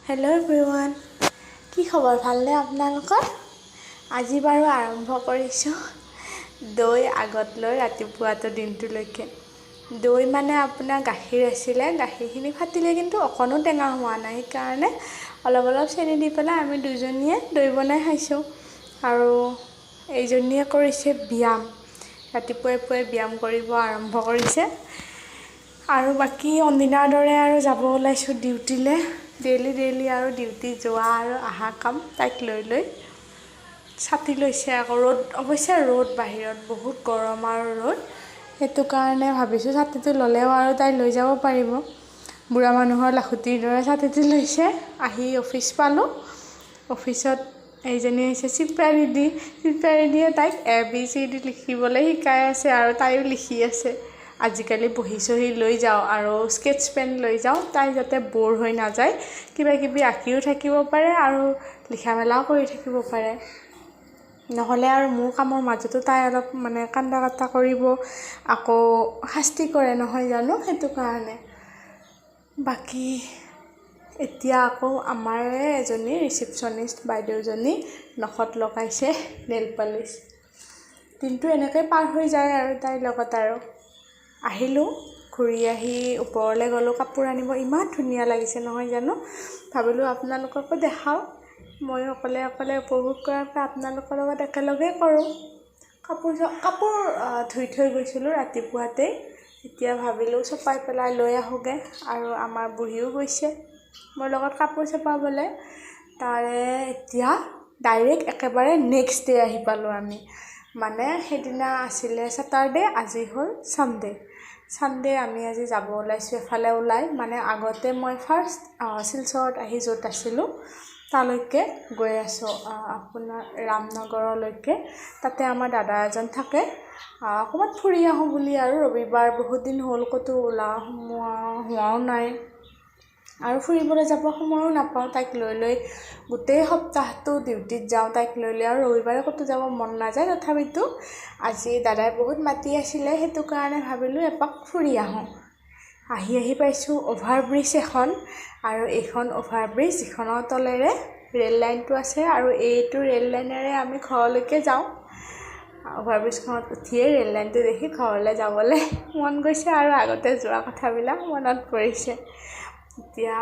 Hello' everyone, কি খবৰ? ভালনে আপোনালোকৰ? আজি বাৰু আৰম্ভ কৰিছোঁ দৈ আগত লৈ ৰাতিপুৱাটো দিনটোলৈকে। দৈ মানে আপোনাৰ গাখীৰ আছিলে, গাখীৰখিনি ফাটিলে, কিন্তু অকণো টেঙা হোৱা নাই। সেইকাৰণে অলপ অলপ চেনি দি পেলাই আমি দুজনীয়ে দৈ বনাই খাইছোঁ। আৰু এইজনীয়ে কৰিছে ব্যায়াম, ৰাতিপুৱাই পুৱাই ব্যায়াম কৰিব আৰম্ভ কৰিছে। আৰু বাকী অনদিনাৰ দৰে আৰু যাব ওলাইছোঁ ডিউটিলৈ। ডেইলি ডেইলি আৰু ডিউটি যোৱা আৰু অহা কাম। তাইক লৈ লৈ ছাতি লৈছে আকৌ। ৰ'দ, অৱশ্যে ৰ'দ, বাহিৰত বহুত গৰম আৰু ৰ'দ, সেইটো কাৰণে ভাবিছোঁ ছাতিটো ল'লেও আৰু তাই লৈ যাব পাৰিব। বুঢ়া মানুহৰ লাখুটিৰ দৰে ছাতিটো লৈছে। আহি অফিচ পালোঁ। অফিচত এইজনী হৈছে চিপ্ৰা দিদি। চিপ্ৰা দিদিয়ে তাইক এ বি চি ডি লিখিবলৈ শিকাই আছে আৰু তাইও লিখি আছে। আজিকালি বহী চহী লৈ যাওঁ আৰু স্কেটছ পেন লৈ যাওঁ, তাই যাতে ব'ৰ হৈ নাযায়, কিবা কিবি আঁকিও থাকিব পাৰে আৰু লিখা মেলাও কৰি থাকিব পাৰে। নহ'লে আৰু মোৰ কামৰ মাজতো তাই অলপ মানে কান্দা কাটা কৰিব, আকৌ শাস্তি কৰে নহয় জানো, সেইটো কাৰণে। বাকী এতিয়া আকৌ আমাৰে এজনী ৰিচিপশ্যনিষ্ট বাইদেউজনী নখত লগাইছে নেইল পালিচ। দিনটো এনেকৈ পাৰ হৈ যায় আৰু তাইৰ লগত। আৰু আহিলোঁ, ঘূৰি আহি ওপৰলৈ গ'লোঁ কাপোৰ আনিব। ইমান ধুনীয়া লাগিছে নহয় জানো, ভাবিলোঁ আপোনালোককো দেখাওঁ। ময়ো অকলে অকলে উপভোগ কৰাতকৈ আপোনালোকৰ লগত একেলগে কৰোঁ। কাপোৰ কাপোৰ ধুই থৈ গৈছিলোঁ ৰাতিপুৱাতেই, এতিয়া ভাবিলোঁ চপাই পেলাই লৈ আহোঁগৈ। আৰু আমাৰ বুঢ়ীও গৈছে মোৰ লগত কাপোৰ চপাবলৈ। তাৰে এতিয়া ডাইৰেক্ট একেবাৰে নেক্সট ডে আহি পালোঁ আমি। মানে সেইদিনা আছিলে ছেটাৰডে, আজি হ'ল ছানডে। ছানডে আমি আজি যাব ওলাইছোঁ এফালে ওলাই। মানে আগতে মই ফাৰ্ষ্ট শিলচৰত আহি য'ত আছিলোঁ তালৈকে গৈ আছোঁ, আপোনাৰ ৰামনগৰলৈকে। তাতে আমাৰ দাদা এজন থাকে। অকণমান ফুৰি আহোঁ বুলি আৰু ৰবিবাৰ, বহুত দিন হ'ল ক'তো ওলোৱা সোমোৱা হোৱাও নাই আৰু ফুৰিবলৈ যাব সময়ো নাপাওঁ। তাইক লৈ লৈ গোটেই সপ্তাহটো ডিউটিত যাওঁ, তাইক লৈ লৈ আৰু ৰবিবাৰে ক'তো যাব মন নাযায়। তথাপিতো আজি দাদাই বহুত মাতি আছিলে, সেইটো কাৰণে ভাবিলোঁ এপাক ফুৰি আহোঁ। আহি আহি পাইছোঁ অভাৰ ব্ৰিজ এখন, আৰু এইখন অভাৰ ব্ৰিজ যিখনৰ তলেৰে ৰে'ল লাইনটো আছে আৰু এইটো ৰে'ল লাইনেৰে আমি ঘৰলৈকে যাওঁ। অভাৰ ব্ৰিজখনত উঠিয়েই ৰে'ল লাইনটো দেখি ঘৰলৈ যাবলৈ মন গৈছে আৰু আগতে যোৱা কথাবিলাক মনত পৰিছে। এতিয়া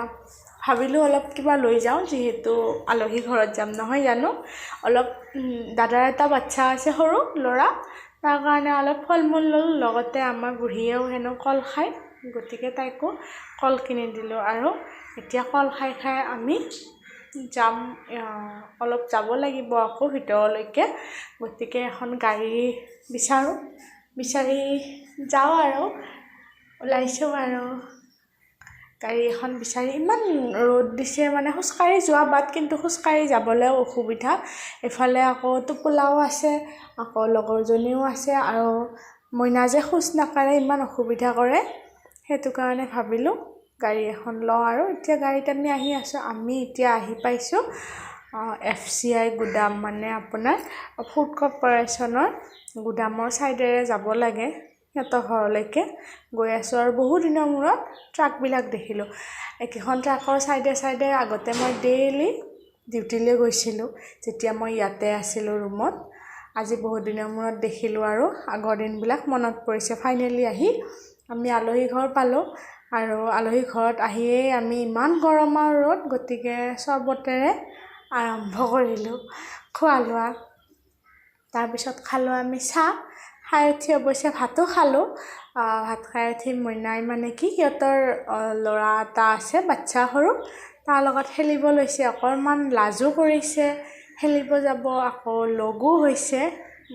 ভাবিলোঁ অলপ কিবা লৈ যাওঁ, যিহেতু আলহী ঘৰত যাম নহয় জানো। অলপ দাদাৰ এটা বাচ্ছা আছে সৰু ল'ৰা, তাৰ কাৰণে অলপ ফল মূল ল'লোঁ। লগতে আমাৰ বুঢ়ীয়েও হেনো কল খায়, গতিকে তাইকো কল কিনি দিলোঁ। আৰু এতিয়া কল খাই খাই আমি যাম। অলপ যাব লাগিব আকৌ ভিতৰলৈকে, গতিকে এখন গাড়ী বিচাৰোঁ, বিচাৰি যাওঁ আৰু ওলাইছোঁ আৰু গাড়ী এখন বিচাৰি। ইমান ৰ'দ দিছে, মানে খোজকাঢ়ি যোৱা বাট, কিন্তু খোজকাঢ়ি যাবলৈও অসুবিধা। এইফালে আকৌ টোপোলাও আছে, আকৌ লগৰজনীও আছে, আৰু মইনা যে খোজ নাকাঢ়ে, ইমান অসুবিধা কৰে, সেইটো কাৰণে ভাবিলোঁ গাড়ী এখন লওঁ। আৰু এতিয়া গাড়ীত আমি আহি আছোঁ। আমি এতিয়া আহি পাইছোঁ এফচিআই গুদাম, মানে আপোনাৰ ফুড কৰ্পৰেশ্যনৰ গুদামৰ ছাইডেৰে যাব লাগে সিহঁতৰ ঘৰলৈকে গৈ আছোঁ। আৰু বহু দিনৰ মূৰত ট্ৰাকবিলাক দেখিলোঁ। একেখন ট্ৰাকৰ ছাইডে ছাইডে আগতে মই ডেইলি ডিউটিলৈ গৈছিলোঁ, যেতিয়া মই ইয়াতে আছিলোঁ ৰুমত। আজি বহুত দিনৰ মূৰত দেখিলোঁ আৰু আগৰ দিনবিলাক মনত পৰিছে। ফাইনেলি আহি আমি আলহী ঘৰ পালোঁ, আৰু আলহী ঘৰত আহিয়েই আমি ইমান গৰম আৰু ৰ'দ, গতিকে চৰ্বতেৰে আৰম্ভ কৰিলোঁ খোৱা লোৱা। তাৰপিছত খালোঁ আমি চাহ। খাই উঠি অৱশ্যে ভাতো খালোঁ। ভাত খাই উঠি মইনাই মানে কি সিহঁতৰ ল'ৰা এটা আছে বাচ্ছা সৰু, তাৰ লগত খেলিব লৈছে। অকণমান লাজো কৰিছে, খেলিব যাব, আকৌ লগো হৈছে,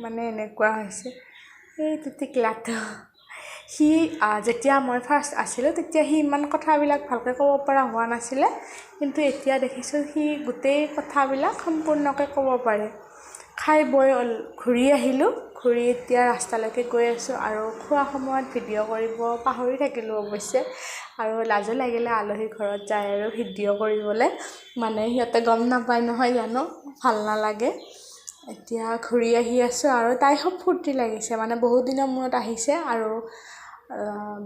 মানে এনেকুৱা হৈছে। এইটো টিকলাটো, সি যেতিয়া মই ফাৰ্ষ্ট আছিলোঁ তেতিয়া সি ইমান কথাবিলাক ভালকৈ ক'ব পৰা হোৱা নাছিলে, কিন্তু এতিয়া দেখিছোঁ সি গোটেই কথাবিলাক সম্পূৰ্ণকৈ ক'ব পাৰে। খাই বৈ ঘূৰি আহিলোঁ, ঘূৰি এতিয়া ৰাস্তালৈকে গৈ আছোঁ। আৰু খোৱা সময়ত ভিডিঅ' কৰিব পাহৰি থাকিলোঁ অৱশ্যে, আৰু লাজো লাগিলে আলহী ঘৰত যায় আৰু ভিডিঅ' কৰিবলৈ, মানে সিহঁতে গম নাপায় নহয় জানো, ভাল নালাগে। এতিয়া ঘূৰি আহি আছোঁ আৰু তাই খুব ফূৰ্তি লাগিছে, মানে বহুত দিনৰ মূৰত আহিছে আৰু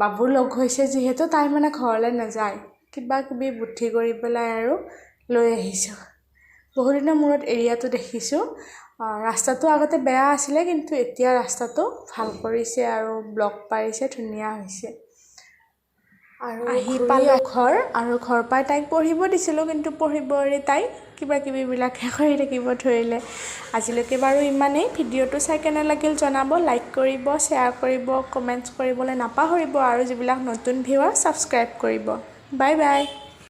বাবুৰ লগ হৈছে যিহেতু, তাই মানে ঘৰলৈ নাযায়। কিবা কিবি বুদ্ধি কৰি পেলাই আৰু লৈ আহিছোঁ। বহুদিনৰ মূৰত এৰিয়াটো দেখিছোঁ। ৰাস্তাটো আগতে বেয়া আছিলে, কিন্তু এতিয়া ৰাস্তাটো ভাল কৰিছে আৰু ব্লক পাৰিছে, ধুনীয়া হৈছে। আৰু আহি পালোঁ ঘৰ আৰু ঘৰ পাই তাইক পঢ়িব দিছিলোঁ, কিন্তু পঢ়িব এৰি তাই কিবা কিবিবিলাকহে কৰি থাকিব ধৰিলে। আজিলৈকে বাৰু ইমানেই। ভিডিঅ'টো চাই কেনে লাগিল জনাব, লাইক কৰিব, শ্বেয়াৰ কৰিব, কমেণ্টছ কৰিবলৈ নাপাহৰিব আৰু যিবিলাক নতুন ভিউৱাৰ ছাবস্ক্ৰাইব কৰিব। Bye bye.